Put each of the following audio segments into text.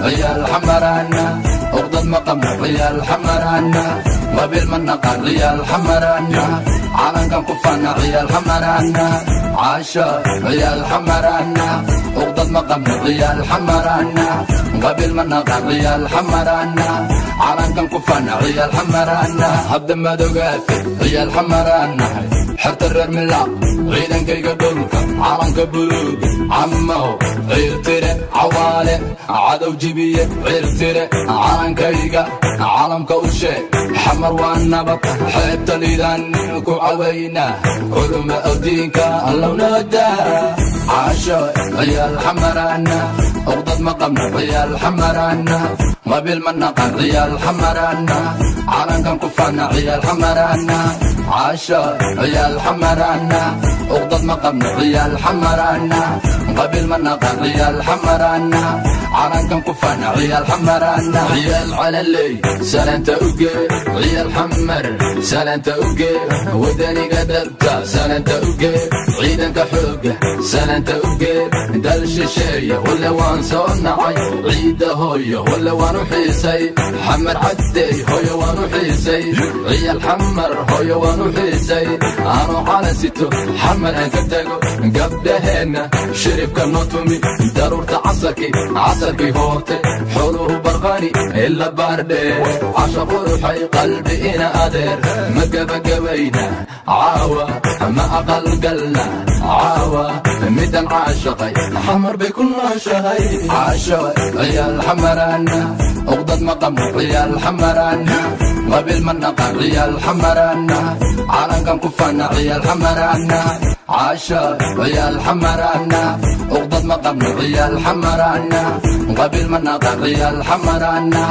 Ciyaal Xamaraana, uqdad ma qabno. Ciyaal Xamaraana, qabiil ma naqaan. Ciyaal Xamaraana, calankan ku faana. Ciyaal Xamaraana, caasho. Ciyaal Xamaraana, uqdad ma qabno. Ciyaal Xamaraana, qabiil ma naqaan. Ciyaal Xamaraana, calankan ku faana. Ciyaal Xamaraana, hadda maad ogaatay? Ciyaal Xamaraanahay, xerta reer Milaaq, ciidankayga dhulka, calanka buluuga cammaho Ciirtire Cawaale cadow jibiye. Ciirtire calankayga calamka u sheeg, Xamar waa nabad, xeebta liidaan ku cawaynaa, culuma awdiinka allownooda. Caasho. Ciyaal Xamaraana, uqdad ma qabno. Ciyaal Xamaraana, qabiil ma naqaan. Ciyaal Xamaraana, calankan ku faana. Ciyaal Xamaraana, caasho. Ciyaal Xamaraana, uqdad ma qabno. Ciyaal Xamaraana, qabiil ma naqaan. Ciyaal Xamaraana, calankan ku faana. Ciyaal Xamaraana, ciyaal Calaley salaanta uge, ciyaal Xamar salaanta uge, wadaniga dhabta salaanta uge, ciidanka xooga salaanta uge. Dal shisheeye walle waan soo nacay, ciidda hooyo walle waan u xiisay, Xamar Caddey hooyo waan u xiisay, ciyaal Xamar hooyo waan u xiisay. Anoo calan sito Xamar aan ka tago, gabdhaheenna shiribka noo tumi, daruurta casarkii casarkii hoorte, xooluhu barqani ila baardheer. Casha quruxay qalbi ina adeer, ma gabagabayna caawa? Ma aqalgalna caawa? Midan caashaqay Xamar bay ku nooshahay. Caasho. Ciyaal Xamaraana, uqdad ma qabno. Ciyaal Xamaraana, qabiil ma naqaan. Ciyaal Xamaraana, calankan ku faana. Ciyaal Xamaraana, caasho. Ciyaal Xamaraana, uqdad ma qabno. Ciyaal Xamaraana, qabiil ma naqaan. Ciyaal Xamaraana,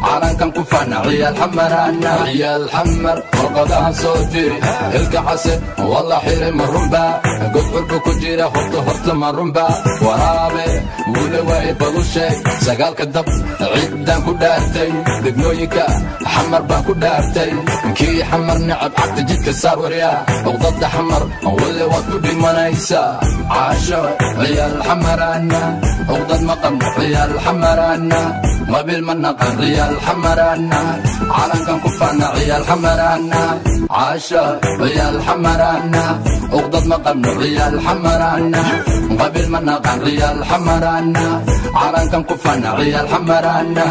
calankan ku faana. Ciyaal Xamaraana, ciyaal Xamar warqadahan soo diri, Ilka Case walla xiray, ma runba? Godcurba ku jira horta horta, ma runba? Waraabe wula waay badu sheeg, sagaalka dab ciddaan ku dhaartay, degmooyinka Xamar baan ku dhaartay, kii Xamar necab cagta jidka saar. Waryaa, uqdada Xamar walle waad ku dhimanaysaa. Caasho. Ciyaal Xamaraana, uqdad ma qabno. Ciyaal Xamaraana, qabiil ma naqaan. Ciyaal Xamaraana, calankan ku faana. Ciyaal Xamaraana, caasho. Ciyaal Xamaraana, uqdad ma qabno. Ciyaal Xamaraana, qabiil ma naqaan. Ciyaal Xamaraana, calankan ku faana. Ciyaal Xamaraana.